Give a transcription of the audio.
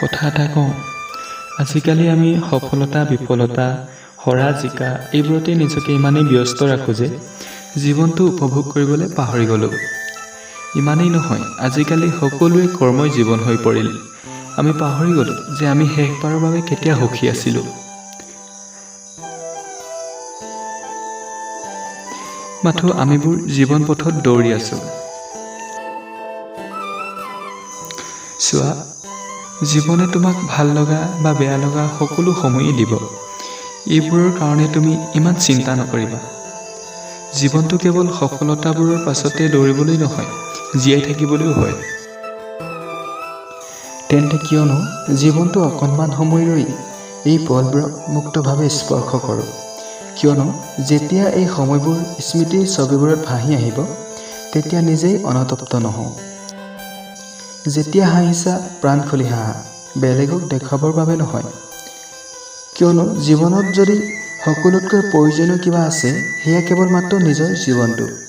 কথা এটা কওঁ, আজিকালি আমি সফলতা বিফলতা, হৰা জিকা এইবোৰতেই নিজকে ইমানেই ব্যস্ত ৰাখোঁ যে জীৱনটো উপভোগ কৰিবলৈ পাহৰি গ'লোঁ। ইমানেই নহয়, আজিকালি সকলোৱে কৰ্মই জীৱন হৈ পৰিল। আমি পাহৰি গ'লোঁ যে আমি শেষবাৰৰ বাবে কেতিয়া সুখী আছিলোঁ। মাথোঁ আমিবোৰ জীৱন পথত দৌৰি আছোঁ। চোৱা, জীৱনে তোমাক ভাল লগা বা বেয়া লগা সকলো সময়েই দিব। এইবোৰৰ কাৰণে তুমি ইমান চিন্তা নকৰিবা। জীৱনটো কেৱল সফলতাবোৰৰ পাছতে দৌৰিবলৈ নহয়, জীয়াই থাকিবলৈও হয়। তেন্তে কিয়নো জীৱনটো অকণমান সময় ৰৈ এই পলবোৰক মুক্তভাৱে স্পৰ্শ কৰোঁ। কিয়নো যেতিয়া এই সময়বোৰ স্মৃতিৰ ছবিবোৰত ভাহি আহিব, তেতিয়া নিজেই অনুতপ্ত নহওঁ। যেতিয়া হাঁহিছা, প্ৰাণ খুলি হাঁহা, বেলেগক দেখুৱাবৰ বাবে নহয়। কিয়নো জীৱনত যদি সকলোতকৈ প্ৰয়োজনীয় কিবা আছে, সেয়া কেৱল মাত্ৰ নিজৰ জীৱনটো।